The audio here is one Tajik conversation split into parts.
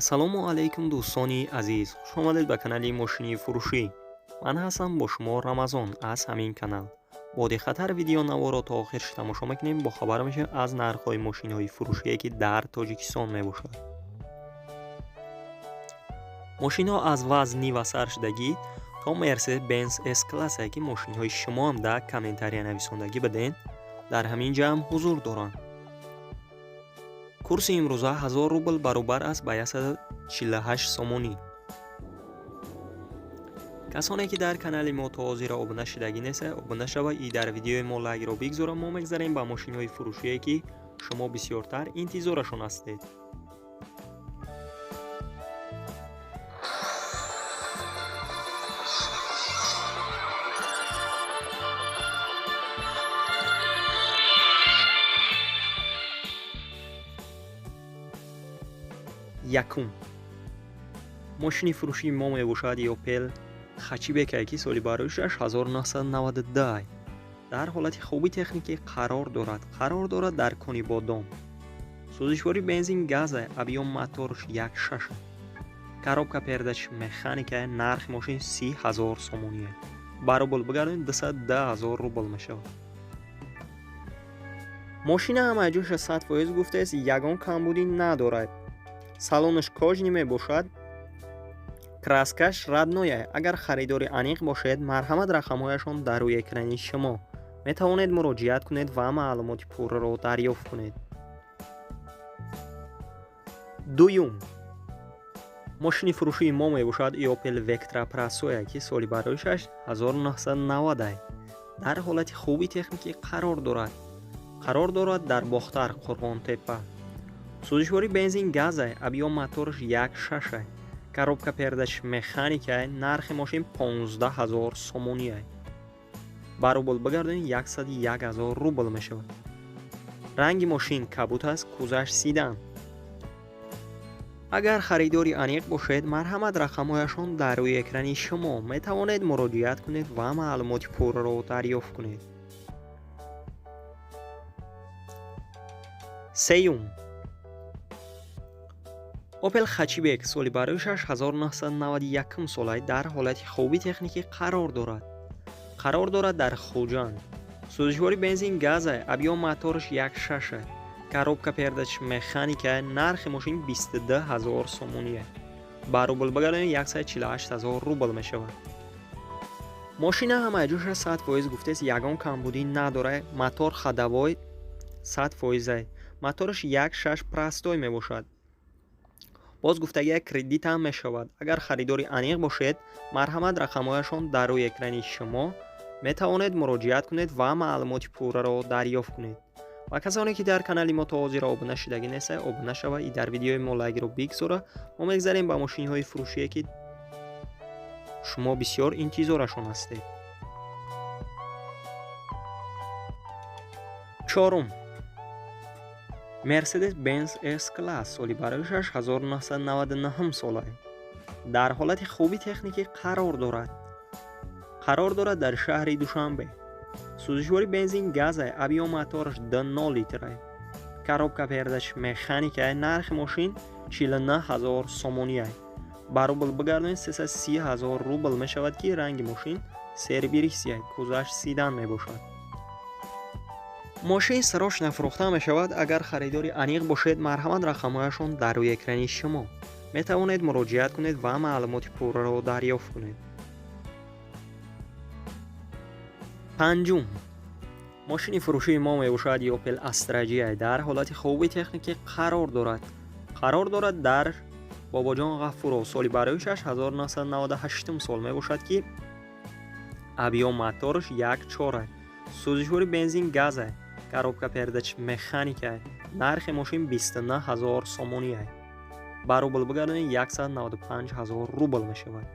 Ассалому алайкум, дӯстони азиз, хушомадед ба канали мошини фурӯшӣ. Ман ҳастам бо шумо Рамазон аз ҳамин канал. Бо диққаттар видеонаворо то охирш тамошо мекунем, бохабар мешавем аз нархҳои мошинҳои фурӯшие, ки дар Тоҷикистон мебошад. Мошинҳо аз ВАЗ Нива сар шудагӣ то Мерседес Бенз С классе, ки мошинҳои шумоам дар комментария нависондагӣ биден, дар ҳамин ҷамъ ҳузур доранд. Курси имрӯза 1000 рубл баробар аст ба 148 сомонӣ. Касоне, ки дар канали мо то ҳозира обуна шудагӣ неста, обуна шава и дар видеои мо лайкро бигзора. Мо мегзарем ба мошинҳои фурӯшие, ки шумо бисёртар интизорашон ҳастед. Якум мошини фурӯшии мо мебошад Опел Хэтчбек, ки соли бароишаш 1992, дар ҳолати хуби техникӣ қарор дорад. Қарор дорад дар Конибодом. Сӯзишвори бензин газ, объём моторш 1,6, коробка передач механика. Нархи мошин 30 000 сомоние, ба рубл бигардонед, 210 000 рубл мешавад. Мошина ҳамаи ҷоша 100% гуфтааст, ягон камбудӣ надорад. Салонаш кожаный мебошад, краскаш родной. Агар харидори аниқ бошед, марҳамат, рақамҳояшон дар рӯи экрани шумо, метавонед муроҷиат кунед ва маълумоти пурраро дарёфт кунед. Дуюм мошини фурӯшии мо мебошад Opel Vectra Простой, ки соли бароишаш 1990, дар ҳолати хуби техникӣ қарор дорад. Қарор дорад дар Бохтар, Қурғонтеппа. Сӯзишвори бензин газ, объём моторш 1,6, коробка передач механика. Нархи мошин 15 000 сомоние, ба рубл бигардонед, 101 000 рубл мешавад. Ранги мошин кабут аст, кузаш седан. Агар харидори аниқ бошед, марҳамат, рақамҳояшон дар рӯи экрани шумо, метавонед муроҷиат кунед ва маълумоти пурраро дарёфт кунед. Сеюм Opel Hatchback, соли бароишаш 1991 сола, дар ҳолати хуби техникӣ қарор дорад. Қарор дорад дар Хуҷанд. Сӯзишвори бензин газ, объём моторш 1,6, коробка передач механика. Нархи мошин 22 000 сомоние, ба рубл бигардонед, 148 000 рубл мешавад. Мошина ҳамаи ҷоша 100% гуфтааст, ягон камбудӣ надорад. Мотор ходовой 100%, мотораш 1,6 простой мебошад. Боз гуфтагия, кредит ҳам мешавад. Агар харидори аниқ бошед, марҳамат, рақамҳояшон дар рӯи экрани шумо, метавонед муроҷиат кунед ва маълумоти пурраро дарёфт кунед. Ва касоне, ки дар канали мо то ҳозира обуна шудагӣ неста, обуна шава и дар видеои мо лайкро бигзора. Мо мегзарем ба мошинҳои фурӯшие, ки шумо бисёр интизорашон ҳастед. Чорум Мерседес Бенз С класс, соли бароишаш 1999 сола, дар ҳолати хуби техникӣ қарор дорад. Қарор дорад дар шаҳри Душанбе. Сӯзишвори бензин газ, объём мотораш 2,0 литра, коробка передач механика. Нархи мошин 49 000 сомоние, ба рубл бигардонед, 330 000 рубл мешавад, ки ранги мошин серебристый, кузаш седан мебошад. Мошин срочно фурӯхта мешавад. Агар харидори аниқ бошед, марҳамат, рақамҳояшон дар рӯи экрани шумо, метавонед муроҷиат кунед ва маълумоти пурраро дарёфт кунед. Панҷум мошини фурӯшии мо мебошад Opel Astra J, дар ҳолати хуби техникӣ қарор дорад. Қарор дорад дар Бобоҷон Ғафуров, соли бароишаш 1998 сол мебошад, ки объём моторш 1,4, сӯзишвори бензин газ, коробка передач механика. Нархи мошин 29 000 сомоние, ба рубл бигардонед, 195 000 рубл мешавад.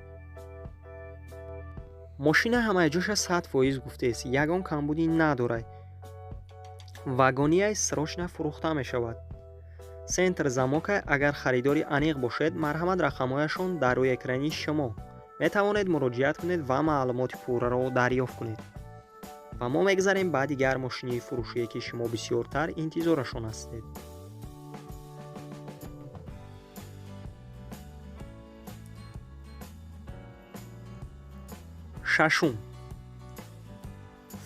Мошина ҳамаи ҷоша 100% гуфтааст, ягон камбудӣ надорад. Вагонияй, срочно фурӯхта мешавад. Центр замока. Агар харидори аниқ бошед, марҳамат, рақамҳояшон дар рӯи экрани шумо, метавонед муроҷиат кунед ва маълумоти пурраро дарёфт кунед. Ва мо мегзарем ба дигар мошини фурӯшие, ки шумо бисёртар интизорашон ҳастед. Шашум.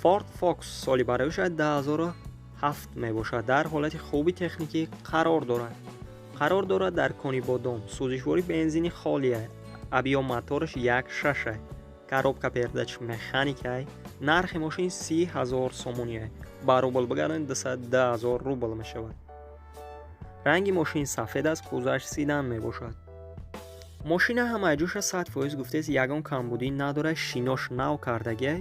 Ford Focus соли барояш 2007 мебошад. Дар ҳолати хуби техникӣ қарор дорад. Қарор дорад дар Конибодом. Сӯзишвори бензини холия. Объём мотораш 1.6. Коробка передач механикай. Нархи мошин 30 000 сомонӣ. Ба рубл бигардонед 210 000 рубл мешавад. Ранги мошин сафед аст, кузаш седан мебошад. Мошина ҳамаи ҷоша 100% гуфтест, ягон камбудӣ надорад, шинош нав кардагӣ,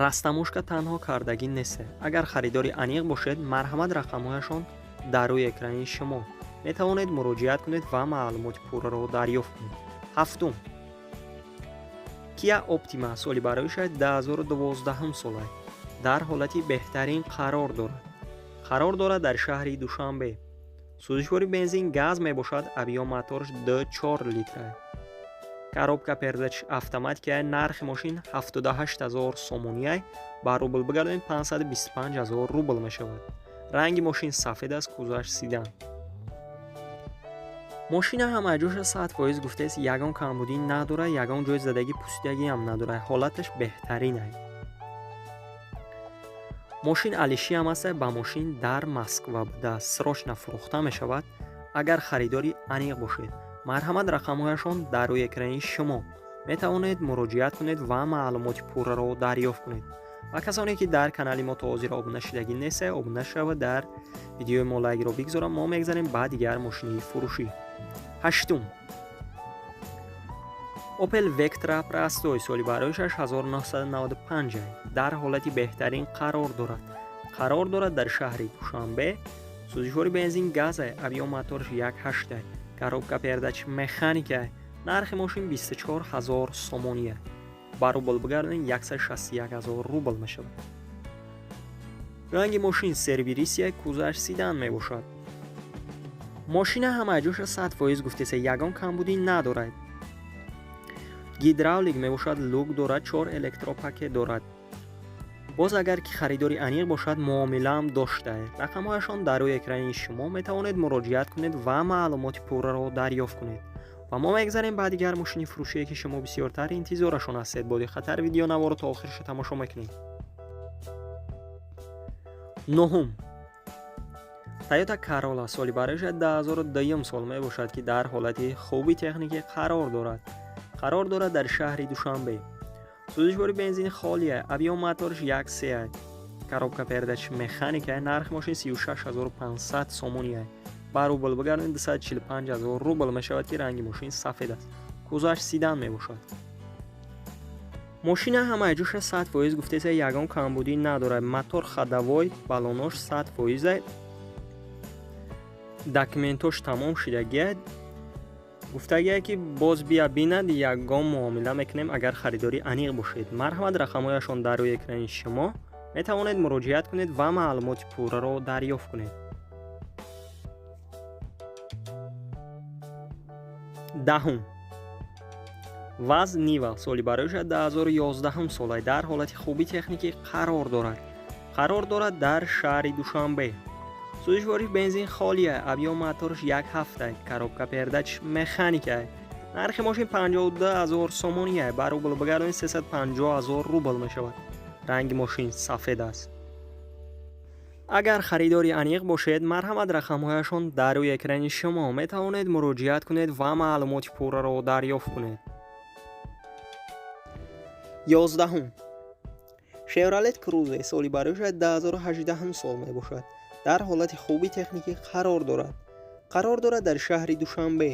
растамошка танҳо кардагӣ нест. Агар харидори аниқ бошед, марҳамат, рақамҳояшон дар рӯи экрани шумо. Метавонед муроҷиат кунед ва маълумоти пурраро дарёфт кунед. Ҳафтум. Kia Optima соли барояш 2012 сола. Дар ҳолати беҳтарин қарор дорад. Қарор дорад дар шаҳри Душанбе. Сӯзишвори бензин газ мебошад, объём мотораш 2.4 литра. Коробка передач автоматика. Нархи мошин 78 000 сомонӣ. Ба рубл бигардонед 525 000 рубл мешавад. Ранги мошин сафед аст, кузоваш седан. Мошина ҳамаи ҷоша 100% гуфтест, ягон камбудӣ надорад, ягон ҷои задагӣ пусидагӣ ҳам надорад. Ҳолаташ беҳтарин аст. Мошин алиши ҳам аст, ба мошин дар Москва буда, срочно фурӯхта мешавад. Агар харидори аниқ бошед, марҳамат, рақамҳояшон дар рӯи экрани шумо. Метавонед муроҷиат кунед ва маълумоти пурраро дарёфт кунед. Ва касоне ки дар канали мо то ҳозир обуна шудагӣ нестед, обуна шавед, дар видеои мо лайкро бигзорам. Мо мегзарем ба дигар мошини фурӯшӣ. Ҳаштум. Opel Vectra Простой соли барояш 1995 дар ҳолати беҳтарин қарор дорад. Қарор дорад дар шаҳри Душанбе. Сӯзишвори бензин газ, объём мотораш 1.8, коробка передач механика. Нархи мошин 24 000 сомонӣ. Ба рубл бигардонед 161 000 рубл мешавад. Ранги мошин серебристый, кузоваш седан мебошад. Мошина ҳамаи ҷоша 100% гуфтеса, ягон камбудӣ надорад. Гидравлик мебошад, люк дорад, 4 электропакет дорад. Боз агар ки харидори аниқ бошад, муомилаам доштае. Рақамҳояшон дар рӯи экрани шумо, метавонед муроҷиат кунед ва маълумоти пурраро дарёфт кунед. Ва мо мегзарем ба дигар мошини фурӯшие ки шумо бисёртар интизорашон ҳастед. Бо диққаттар видеонаворо то охирша тамошо мекунед. Нуҳум. Toyota Corolla соли барояш 2002 сол мебошад, ки дар ҳолати хуби техникӣ қарор дорад. Қарор дорад дар шаҳри Душанбе. Сӯзишвори бензини холия, объём мотораш 1.3, коробка передач механика. Нархи мошин 36 500 сомонӣ. Ба рубл бигардонед 245 000 рубл мешавад, ки ранги мошин сафед аст. Кузоваш седан мебошад. Мошина ҳамаи ҷоша 100% гуфтеса, ягон камбудӣ надорад. Мотор ходовой, баллонош 100%, документош тамом шудагия. Гуфтагия ки боз бия бинад, ягон муомила мекунем, агар харидори аниқ бошед. Марҳамат, рақамҳояшон дар рӯи экрани шумо, метавонед муроҷиат кунед ва маълумоти пурраро дарёфт кунед. Даҳум. ВАЗ Нива соли барояш 2011 сола дар ҳолати хуби техникӣ қарор дорад. Қарор дорад дар шаҳри Душанбе. Сӯзишвори бензин холия, объём мотораш 1.7, коробка передач механика. Нархи мошин 52 000 сомонӣ. Ба рубл бигардонед 350 000 рубл мешавад. Ранги мошин сафед аст. Агар харидори аниқ бошед, марҳамат, рақамҳояшон дар рӯи экрани шумо, метавонед муроҷиат кунед ва маълумоти пурраро дарёфт кунед. 11. Chevrolet Cruze соли барояш 2018 сол мебошад. Дар ҳолати хуби техникӣ қарор дорад. Қарор дорад дар шаҳри Душанбе.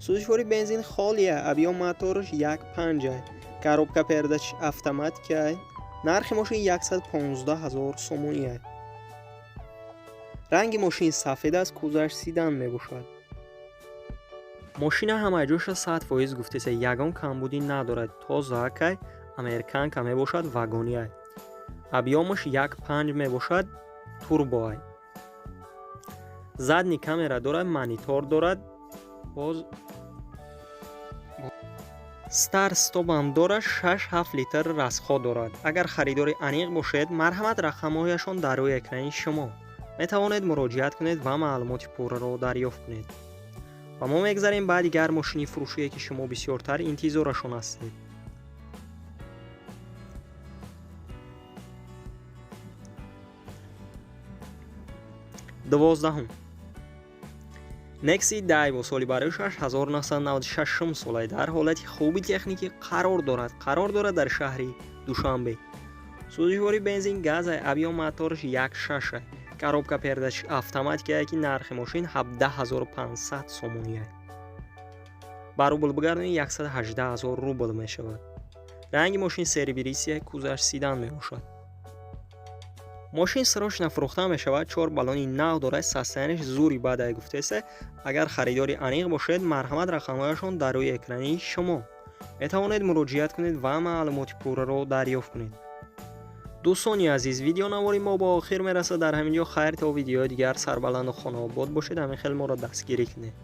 Сӯзишвори бензин холия, объём мотораш 1.5, коробка передач автоматика. Нархи мошин 115 000 сомонӣ. Ранги мошин сафед аст, кузоваш седан мебошад. Мошина ҳамаи ҷоша 100% гуфтеса, ягон камбудӣ надорад. Тоза акай, американка мебошад, вагония. Объёмаш 1.5 мебошад, турбоай. Задний камера дорад, монитор дорад, боз старт стопам дорад, 6-7 литр расход дорад. Агар харидори аниқ бошед, марҳамат, рақамҳояшон дар рӯи экрани шумо. Метавонед муроҷиат кунед ва маълумоти пурраро дарёфт кунед. Ва мо мегзарем ба дигар мошини фурӯшие ки шумо бисёртар интизорашон ҳастед. 12-ум Nexi Daewoo, соли барои 1996 солай, дар ҳолати хуби техникӣ қарор дорад. Қарор дорад дар шаҳри Душанбе. Сӯзишвори бензин газай, объём мотораш 1,6, коробка передач автоматикае, ки нархи мошин 17 500 сомоние. Ба рубл бигардонӣ, 118 000 рубл мешавад. Ранги мошин серебристый, кузоваш седан мебошад. Мошин срочно фурӯхта мешавад. Чор баллони нав дорад, состоянияш зури бадай гуфтесе. Агар харидори аниқ бошед, марҳамат, рақамҳояшон дар рӯи экрани шумо, метавонед муроҷиат кунед ва маълумоти пурраро дарёфт кунед. Дӯстони азиз, видеонавори мо ба охир мерасад дар ҳамин ҷо. Хайр, то видеои дигар, сарбаланду хонаобод бошед, ҳамин хел моро дастгирӣ кунед.